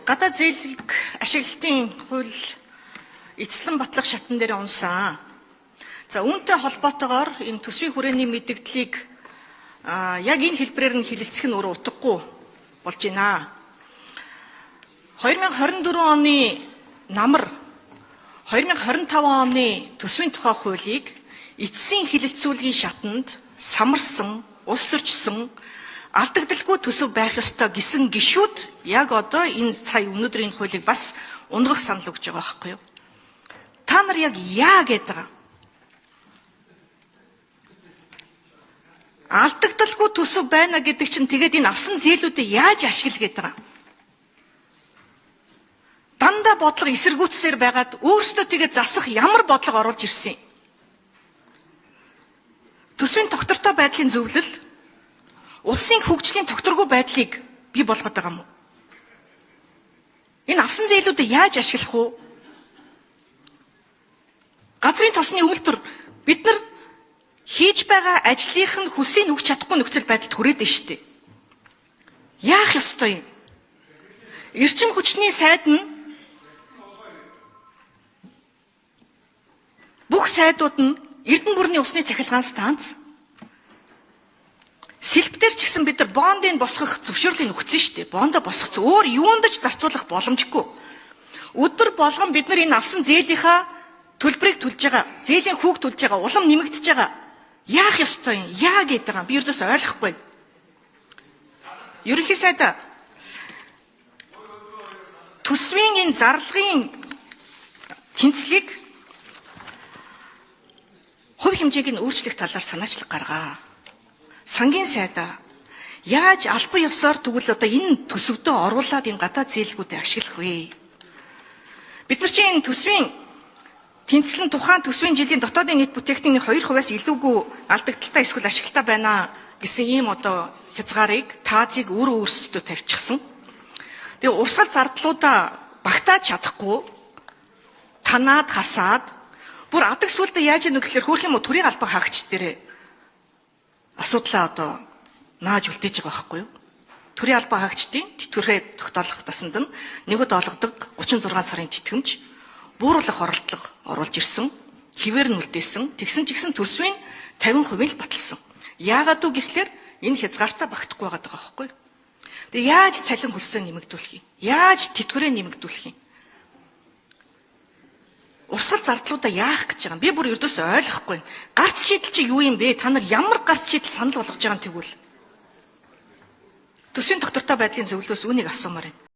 Гадаад зээлэг ашиглалтын хууль эцлэн батлах шатн дээр унсан. За үүнтэй холбоотойгоор энэ төсвийн хүрээний мэдэгдлийг яг энэ хэлбэрээр нь хэлэлцэх нь өөрөө утгагүй болж байна. 2024 оны намар 2025 оны төсвийн тухай хуулийг эцсийн хэлэлцүүлгийн шатанд самарсан, улс төрчсөн, алдагдaltaгүй төсөв байх ёстой гэсэн гишүүд яг одоо энэ сая өнөөдрийн хуулийг бас унгах санал өгч байгаа байхгүй юу? Та нар яг яа гэдэг байгаа? Алдагдaltaгүй төсөв байна гэдэг чинь тэгээд энэ авсан зээлүүдийг яаж ашиглах гэдэг байгаа? Дандаа бодлого эсэргүүцсээр байгаад өөрсдөө тэгээд засах ямар бодлого оруулж ирсэн юм? Төсвийн тогтвортой байдлын зөвлөл улсын хөгжлийн тогтворгүй байдлыг бий болгоод байгаа юм уу? Энэ авсан зээлүүдээ яаж ашиглах вэ? Газрын тосны өвөлтөр бид нар хийж байгаа ажлынх нь хүсийг өгч чадахгүй нөхцөл байдалд хүрээд байна шүү дээ. Яах ёстой юм? Эрчим хүчний сайд нь бүх сайдууд нь Эрдэнэ бүрний усны цахилгаан станц. Сэлб дээр ч гэсэн бид нар бондыг босгох зөвшөөрлийг өгсөн шүү дээ. Бондоо босгоц өөр юунд ч зарцуулах боломжгүй. Өдөр болгон бид нар энэ авсан зээлийнхаа төлбөрийг төлж байгаа, зээлийн хүүг төлж байгаа, улам нэмэгдэж байгаа. Яах ёстой юм? Яа гэдэг байгаа юм? Би ердөөс ойлгохгүй. Ерөнхий сайд төсвийн энэ зарлагын тэнцлэгийг хувь хэмжээг нь өөрчлөх талаар санаачлаг гаргаа. Сангийн сайдаа яаж албан ёсоор тэгвэл одоо энэ төсөвдөө оруулаад энэ гадаад зээлгүүдээ ашиглах вэ? Бид нар чинь энэ төсвийн тэнцлэн тухайн төсвийн жилийн дотоодын нийт бүтээгдэхүүний 2%-аас илүүгүй алдагдaltaй эсвэл ашигтай байна гэсэн ийм одоо хязгаарыг таазыг өөрөө өөрсдөө тавьчихсан. Тэгээ урсгал зардлуудаа багтааж чадахгүй танаад хасаад бүр адаг сүулдэ яаж ийм гэхээр хөөх юм уу төрийн албан хаагч дээрээ асуудлаа одоо нааж үлдээж байгаа байхгүй юу? Төрийн албан хаагчдын тэтгэврээ тогтоолох тасанд нь нэгд олгодог 36 сарын тэтгэмж бууруулах оролдлого оруулж ирсэн, хിവэр нь үлдээсэн, тэгсэн ч гэсэн төсвийн 50% л баталсан. Яагаад үг гэхлээр энэ хязгаартаа багтахгүй байгаа байхгүй юу? Тэгээ яаж цалин хөлсөө нэмэгдүүлэх юм? Яаж тэтгэврээ нэмэгдүүлэх юм? Урсгал зардлуудаа яах гэж байгаа юм? Би бүр ердөөсөө ойлгохгүй. Гарц шийдэл чи юу юм бэ? Та нар ямар гарц шийдэл санал болгож байгаа юм тэгвэл? Төсвийн тогтвортой байдлын зөвлөлөөс үүнийг асуумаар байна.